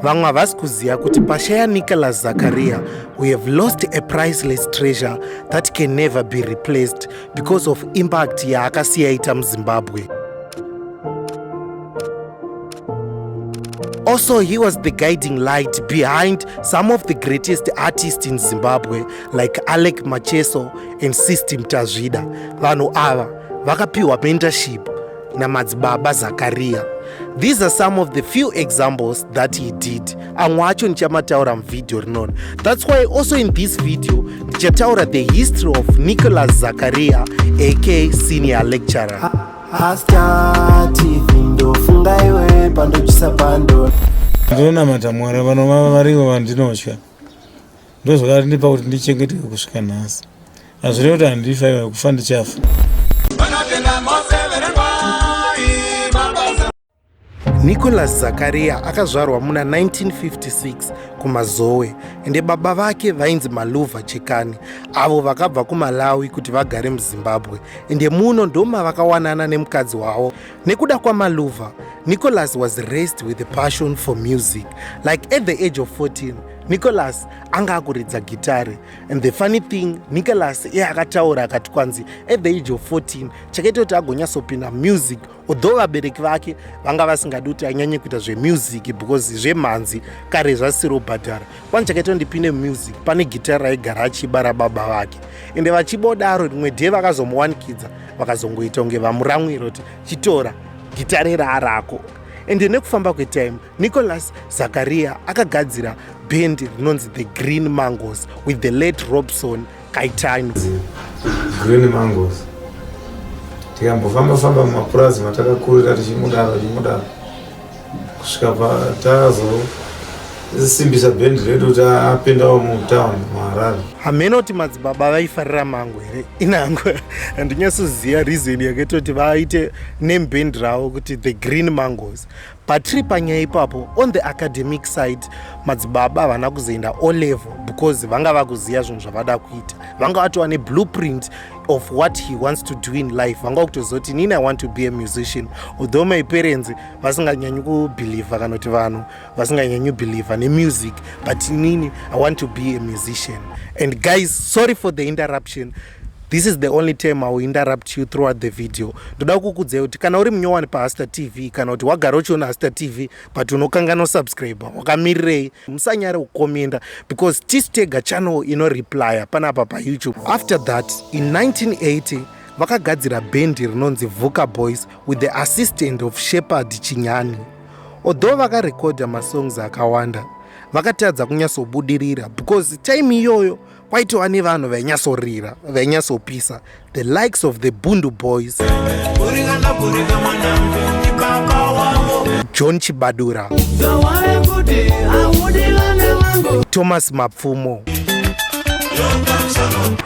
Vamwe havasi kuziva kuti pashaya Nicholas Zakaria, we have lost a priceless treasure that can never be replaced because of impact yaakasiya ita muZimbabwe. Also, he was the guiding light behind some of the greatest artists in Zimbabwe like Alec Macheso and System Tazvida. Vanhu ava vakapiwa mentorship namadzibaba Zakaria. These are some of the few examples that he did. Amwe acho ndichamataura muvhidhiyo rinoni. That's why also in this video ndichataura the history of Nicholas Zakaria aka senior lecturer. Hasta TV ndofunga iwe pandochisa pando. Ndinonamata Mwari vanova varivo vandinotya, ndozvakandipa kuti ndichengeteke kusvika nhasi. Hazvirevi kuti handifa iwe, kufa ndichafa. Nicholas Zakaria akazvarwa muna 1956 kuMazowe, ende baba vake vainzi Maluva Chekani, avo vakabva kuMalawi kuti vagare muZimbabwe, ende muno ndomavakawanana nemukadzi wavo. Nekuda kwaMaluva, Nicholas was raised with a passion for music. Like at the age of 14, Nicholas anga akuridza gitare. And the funny thing, Nicholas iye akataura akati kwanzi at the age of 14 chakaita kuti agonyatsopinda music, although vabereki vake vanga vasingadi kuti anyanye kuita zvemusic because zvemhanzi kare zvasiri kubhadhara, kwanzi chakaita ndipinde music pane gitare raigara achiba rababa vake. Ende vachibodaro, rimwe day vakazomuwanikidza, vakazongoita kunge vamuramwira kuti chitora gitare raarako. Ende nekufamba kwetime, Nicholas Zakaria akagadzira bhendi rinonzi The Green Mangos with the late Robson Kaitano. Green Mangos tikambofamba famba mumapurazi matakakurira tichimudaro tichimudaro kusvika patazosimbisa bhendi redu tapindawo mutown muHarare. Hameno kuti madzibaba vaifarira mango here, inango handinyatsoziva reason yakaita kuti vaite name band ravo kuti The Green Mangos. But tiri panyaya ipapo, on the academic side, madzibaba havana kuzoenda O level because vanga vakuziva zvinhu zvavada kuita, vanga vatova neblueprint of what he wants to do in life. Vanga kutozoti nini I want to be a musician, although my parents vasinganyanyi kubhelievha kana kuti vanhu vasinganyanyi kubhelievha nemusic, but inini I want to be a musician. And guys, sorry for the interruption. This is the only time I will interrupt you throughout the video. Ndoda kukudzai kuti kana uri munyowani paHasta TV, kana kuti wagara uchiona Hasta TV but unokanganwa subscribe, wakamirirei? Musanyare kukomenda because tisu tega channel inoreplya panapa paYouTube. After that, in 1980 vakagadzira bhendi rinonzi Vuka Boys with the assistant of Shepard Chinyani. Although vakarekodha masongs akawanda, vakatadza kunyatsobudirira because time iyoyo kwaitova nevanhu vainyatsorira, vainyatsopisa, the likes of the Bundu Boys, John Chibadura, Thomas Mapfumo.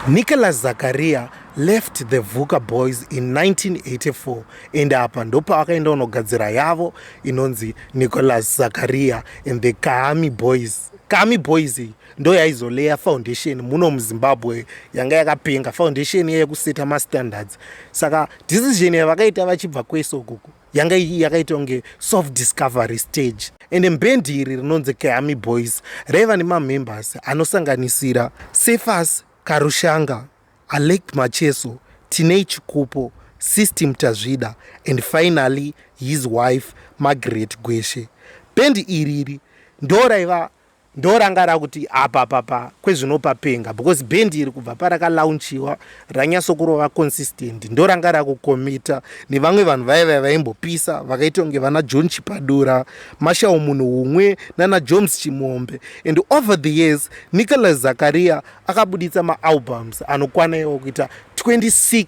Nicholas Zakaria left the Vuka Boys in 1984, and apa ndopaakaenda unogadzira yavo inonzi Nicholas Zakaria and the Kaami Boys. Kaami Boys iyi ndo yaizoleya foundation muno muZimbabwe yanga yakapenga, foundation yekuseta mastandards. Saka decision yavakaita vachibva kwese ukuku yanga yakaita kunge soft discovery stage. Ende bhendi iri rinonzi Kaami Boys raiva nemamembers anosanganisira Cephas Karushanga, Alec Macheso, Tinei Chikupo, System Tazvida and finally his wife Margaret Gweshe. Bhendi iriri ndo raiva ndo ranga rakuti apa papa kwezvinopapenga because bhendi iri kubva parakalaunchiwa ranyatsokurova consistent, ndo ranga rakukomita nevamwe vanhu vaiva vaimbopisa vakaita kunge vana John Chipadura, Mashau Munhu Umwe nana Jones Chimombe. And over the years, Nicholas Zakaria akabuditsa maalbums anokwana iwo kuita 26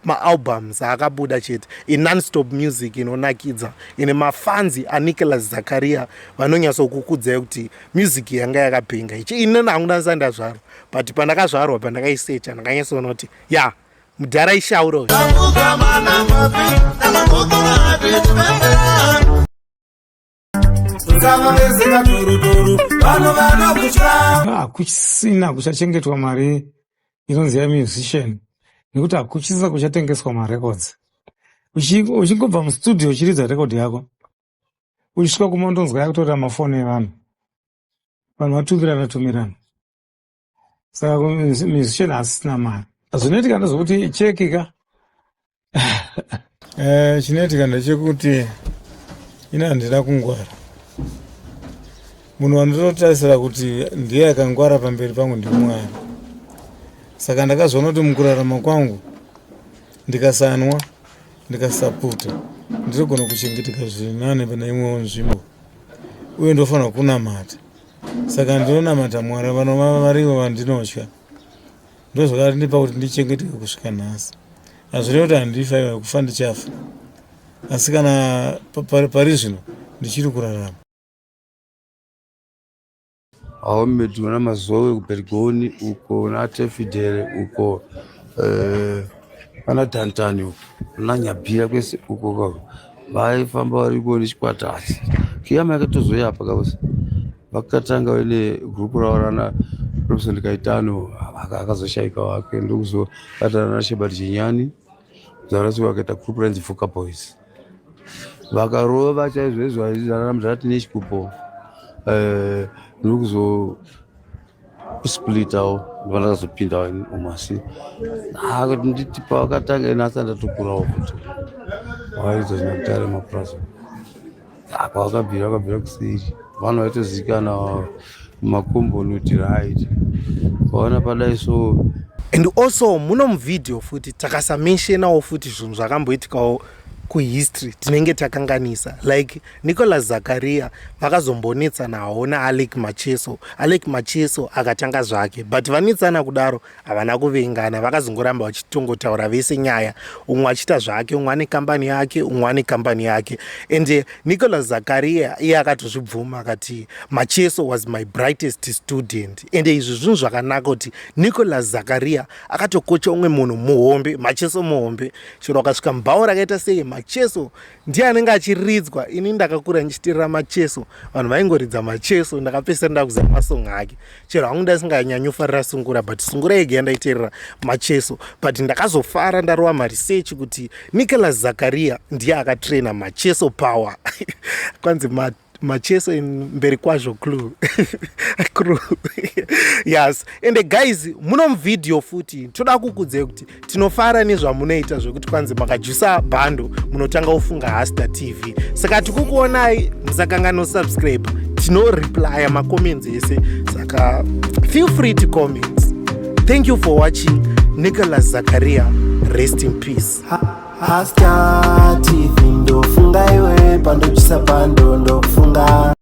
maalbums aakabuda chete inonstop music inonakidza ine mafanzi aNicholas Zakaria vanonyatsokukudzai kuti music yanga yakapenga ichi. Inini hangu ndasati ndazvarwa, but pandakazvarwa, pandakaisecha, ndakanyatsoona kuti ya mudhara ishauro. Hakuchisina kuchachengetwa mari inonzi yamusician nekuti hakuchisina kuchatengeswa marecords. Uchingobva mustudio uchiridza record yako. Uchisvika kuma ndonzwa yakutorera mafoni evanhu, vanhu vatumirana tumirana. Saka musician asisina mari. Zvinoitika ndezvekuti cheki ka, chinoitika ndechekuti ini handina kungwara. Munhu wandinotarisira kuti ndiye akangwara pamberi pangu ndiMwari. Saka ndakazoona kuti mukurarama kwangu, ndikasanwa, ndikasaputa, ndinogona kuchengeteka zviri nane pane imwewo nzvimbo, uye ndofanira kunamata. Saka ndinonamata Mwari vanova varivo vandinotya. Ndozvakandipa kuti ndichengeteke kusvika nhasi. Hazvirevi kuti handifa iwa, kufa ndichafa, asi kana pari zvino ndichiri kurarama. Aomedi vana Mazowe kuBergoni uko, naTefidhere uko, pana Dhantani uko, naNyabhira kwese uko kako vaifamba variko nechikwata. Asi Kiyama yakatozoya apa kavose vakatanga vaine gurupu ravo rana Robson Kaitano, akazoshaika wake, ndokuzobatana naShebert Chinyani zarasi, vakaita gurupu rainzi Fuka Boys. Vakarova chaizvo izvo airarama tine chikupo, ndokuzo kusplitawo, ndakazopinda umu. Asi kuti nditi pavakatanga ini asati ndatokurawo futi, vairidza zvimakitare mapurazi apa, vakabvira vakabvira kuseri. Vanhu vaitozivikanwa mumakomboni kuti right vaona padai so. And also muno muvhidhiyo futi takasamentionawo futi zvinhu zvakamboitikawo kuhistory, tinenge takanganisa. Like Nicholas Zakaria vakazombonetsanawo naAlec Macheso. Alec Macheso akatanga zvake, but vanetsana kudaro havana kuvengana. Vakazongoramba vachitongotaura vese nyaya, umwe achiita zvake, umwe ane kambani yake, umwe ane kambani yake. And Nicholas Zakaria iye akatozvibvuma akati, "Macheso was my brightest student." And izvi zvinhu zvakanaka kuti Nicholas Zakaria akatokocha umwe munhu muhombe, Macheso muhombe. Chero akasvika mubhawa rakaita sei, Macheso ndiye anenge achiridzwa. Ini ndakakura ndichitirira Macheso, vanhu vaingoridza Macheso. Ndakapedzisira ndakuziva masong ake, chero hangu ndasinganyanyofarira sungura, but sungura yega yandaiteerera Macheso. But ndakazofara ndarova maresearch kuti Nicholas Zakaria ndiye akatraina Macheso Power. Kwanzi Macheso mberi kwazvo clue crew. Yes, and guys, muno muvhidhiyo futi toda kukudzai kuti tinofara nezvamunoita, zvekuti kwanzi makajusa bhando munotanga kufunga Hasta TV. Saka tikukuonai, musakanganwa subscribe. Tinoreplya macomments ese, saka feel free to comment. Thank you for watching. Nicholas Zakaria, rest in peace. Hasta TV, ndofunga iwe. Pandochisa pando, ndokufunga.